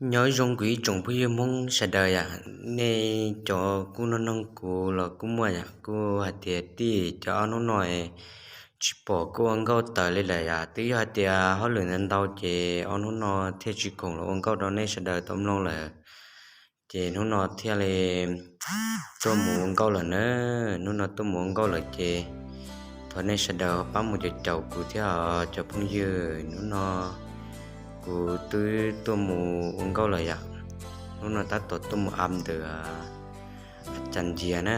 Nyob zoo kuv ib tsoom phooj ywg Hmoob sawv daws yom, nej cov kuj nug nug kuv los kuj muaj yom, kuj hais tias tij, cov ob hnub no tsis pom koj ua nkauj tawm li lawm yom, twb yog hais tias hauj lwm ntau ntau ces ob hnub no thiaj tsis khoom los ua nkauj rau nej sawv daws tau mloog lawm. Ces hnub no thiaj li tuaj mus ua nkauj lawm na, hnub no tuaj mus ua nkauj lawm ces thov nej sawv daws pab mus caum caum kuv thiab os cov phooj ywg. Hnub no kuv twb tuaj mus ua nkauj lawm yom, hnub no tab tom tuaj mus am ntawm a cas ncias na,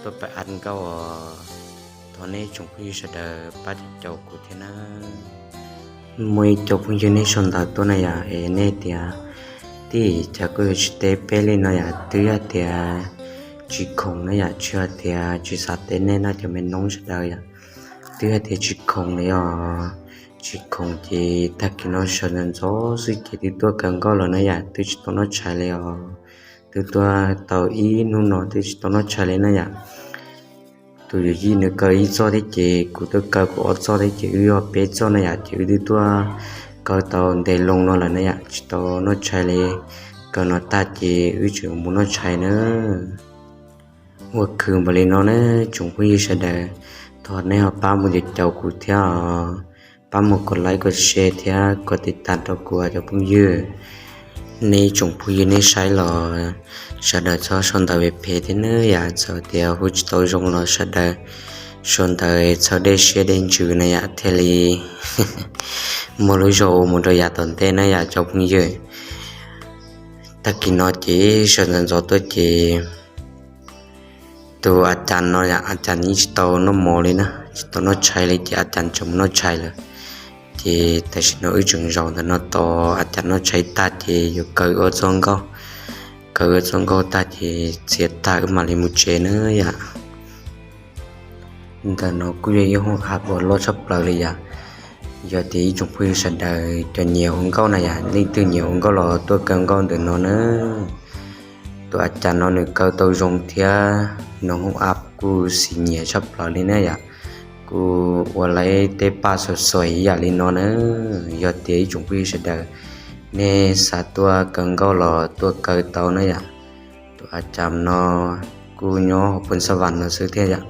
tuaj pab am nkauj os. Thov nej tsoom phooj ywg sawv daws pab caum caum kuv thiab na. Muaj ib co phooj ywg nej sau ntawv tuaj na yom, es nej tias tij, cas koj yuav tsis teb peb li no yom, twb yog tias tsis khoom na yom, tsis yog tias tsis xav teb nej no cov me noob sawv daws yom, twb yog tias tsis khoom li os. Tsis khoom ces tag kis no sawv ntxov ntxov xwb ces twb tuaj kaw nkauj lawm na yom, twb tsis tau noj tshais li os. Twb tuaj tau ib hnub no twb tsis tau noj tshais li na yom. Tus yawm yij nws kaw ib txoj thiab ces kuv tuaj kaw kuv ob txoj thiab ces wb yog peb txoj na yom, ces wb twb tuaj kaw tau ntev loo no lawm na yom, tsis tau noj tshais li. Kaw no tag ces wb tseem mus noj tshais na. Ua khwv npaum li no na tsoom phooj ywg sawv daws, thov nej ho pab mus caum caum kuv thiab os, pab mus kom like kom share thiab kom tiv tas rau kuv cov phooj ywg. Nej tsoom phooj ywg nej saib los sawv daws txhob sau ntawv phem phem thiab nawb yom, txawm tias hu tsis tau zoo los sawv daws sau ntawv txhawb dej siab dej ntsws na yom, thiaj li muaj lub zog ua mus rau yav tom ntej na yom cov phooj ywg. Tag kis no ces sawv ntxov ntxov tuaj ces tus a cas no yom, a cas yeej tsis tau noj mov li na, tsis tau noj tshais li ces a cas tseem mus noj tshais lawm. Ces tam sim no wb tseem zaum ntawm no tos a cas noj tshais tag ces yuav kaw ua txoj nkauj, kaw ua txoj nkauj tag ces txiav tag wb mam li mus tsev na yom. Ntawm no kuj yog ib hoob app uas loj tshaj plaws li yom. Yog tias ib tsoom phooj ywg sawv daws cov nyiam ua nkauj na yom, leej twg nyiam ua nkauj los tuaj kaw nkauj ntawm no na. Tus a cas no nws kaw tau zoo thiab, nws hoob app kuj xis nyiam tshaj plaws li na yom. Kuj ua lawv tej paj xuam xuam ib yam li no na. Yog tias ib tsoom phooj ywg sawv daws nej xav tuaj kaw nkauj los tuaj kaw tau na yom. Tus a cas no kuj nyob hauv Phoos Xas Vas no xwb thiab yom.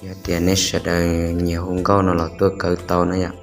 Yog tias nej sawv daws nyiam hu nkauj no los tuaj kaw tau na yom.